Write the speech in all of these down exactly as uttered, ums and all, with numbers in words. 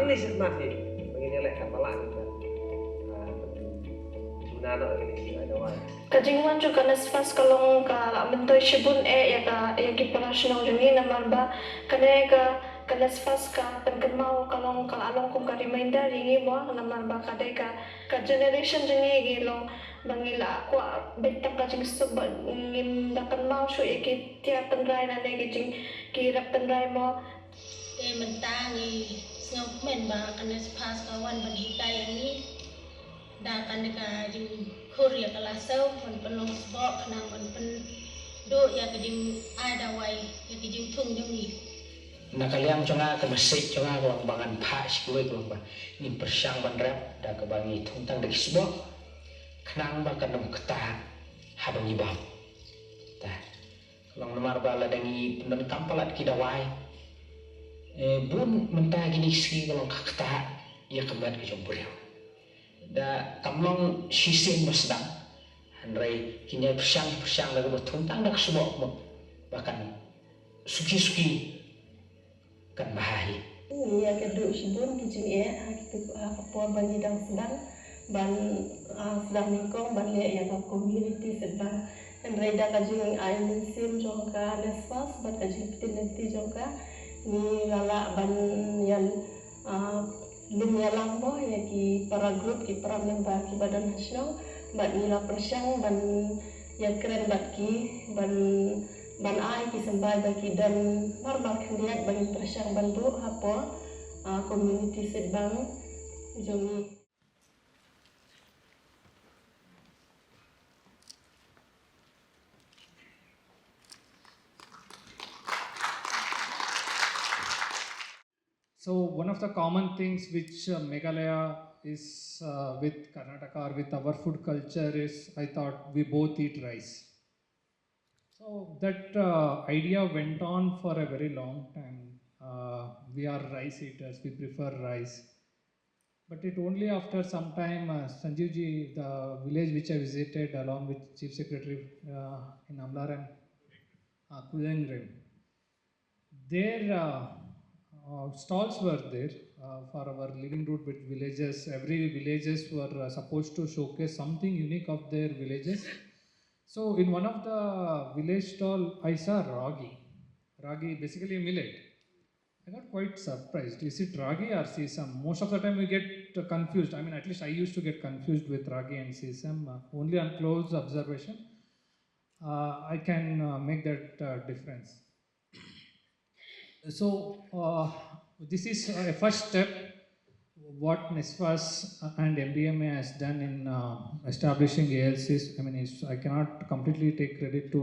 Nang ni sih mati. Begini leh kata lah ni kan. Ah, tuna no ini sih ada wai. Ka jingwan jong ka NESFAS ka long ka la myntoi shibun eh ïa ka, ïa ki para shnong jong ngi, namar ba kane ka, ka NESFAS ka pynkynmaw ka long, ka la long kum ka reminder ïa ngi mo, namar ba ka dei ka, ka generation jong ngi, ngi long ba ngi la kwah beit tang ka jingsuk, ba ngim da kynmaw shuh ïa ki tiar tynrai lane ki jing, ki rep tynrai mo. Te mynta ngi sngewkmen ba ka NESFAS ka wan ban hikai ïa ngi da kane ka jingkhur ïa ka lasew, ban pynlong sboh khnang ban pynduh ïa ka jingai dawai ïa ka jingthung jong ngi. Na ka liang jong nga, ka message jong nga ka long ba ngan phah sha kiwei ka long ba ngin pyrshang ban rep da kaba ngi thung tang da ki sboh, khnang ba kan ym ktah haba ngi bam. Te ka long namar ba lada ngi pyndonkam palat ki dawai, eh, bun mynta kine ki sngi ka long ka ktah ïa ka met ka jong u briew. Da kam long shisien ba sdang, hynrei kin ïai pyrshang, pyrshang da kaba thung tang da ka sboh mo, ba kan suki suki kan bha hi. Ngi ïa ka duh shibun ki jingeh ha ki tu, ha ka por ba ngi dang sdang ban, ah, sdang nyngkong ban leh ïa ka community sitbang. Hynrei da ka jingai mynsiem jong ka NESFAS bad ka jingpyntip lynti jong ka, ngi la lah ban ïa, ah, lum ïalam mo ïa ki para group, ki para member kiba don ha shnong, bad ngi la pyrshang ban ïakren bad ki, ban, ban ai ki symbai ba ki don mar mar khyndiat ba ngin pyrshang ban buh hapoh, ah, community sitbang jong ngi. So one of the common things which, uh, Meghalaya is, uh, with Karnataka or with our food culture is, I thought, we both eat rice. So that, uh, idea went on for a very long time. Uh, we are rice eaters, we prefer rice. But it only after some time, uh, Sanjeev ji, the village which I visited along with Chief Secretary, uh, in Amlarem, uh, Kudengrim, there, uh, uh, stalls were there, uh, for our living root with villages. Every villages were, uh, supposed to showcase something unique of their villages. So in one of the village stall, I saw ragi. Ragi, basically millet. I got quite surprised. Is it ragi or sesame? Most of the time we get uh, confused. I mean, at least I used to get confused with ragi and sesame. Uh, only on close observation, uh, I can uh, make that uh, difference. So uh, this is a first step what NESFAS and MBMA has done in uh, establishing ALCs. I mean, it's, I cannot completely take credit to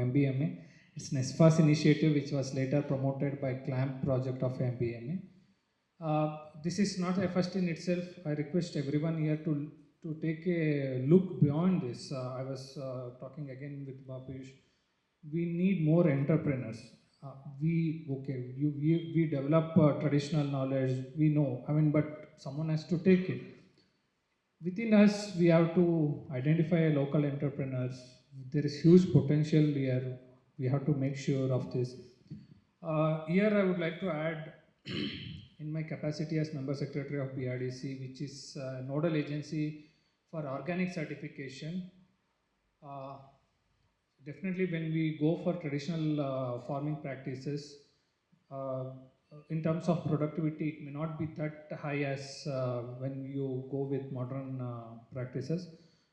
MBMA. It's NESFAS initiative, which was later promoted by CLAMP project of MBMA. Uh, this is not a first in itself. I request everyone here to, to take a look beyond this. Uh, I was uh, talking again with Babush. We need more entrepreneurs. Uh, we, okay, you, we, we develop uh, traditional knowledge, we know, I mean, but someone has to take it. Within us, we have to identify local entrepreneurs. There is huge potential here. We have to make sure of this. Uh, here, I would like to add, in my capacity as member secretary of BRDC, which is a nodal agency for organic certification, uh, definitely when we go for traditional uh, farming practices, uh, in terms of productivity, it may not be that high as uh, when you go with modern uh, practices.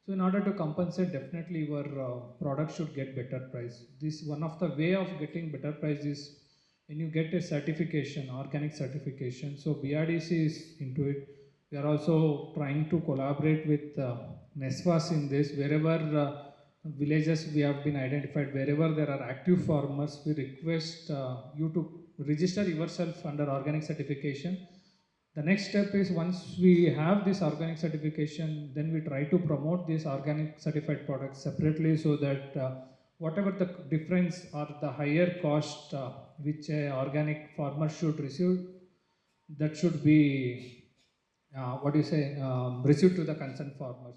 So in order to compensate, definitely your uh, product should get better price. This, one of the way of getting better price is when you get a certification, organic certification. So BRDC is into it. We are also trying to collaborate with uh, NESFAS in this. Wherever uh, villages we have been identified, wherever there are active farmers, we request uh, you to register yourself under organic certification. The next step is, once we have this organic certification, then we try to promote these organic certified products separately, so that uh, whatever the difference or the higher cost uh, which a organic farmer should receive, that should be, uh, what do you say, um, received to the concerned farmers.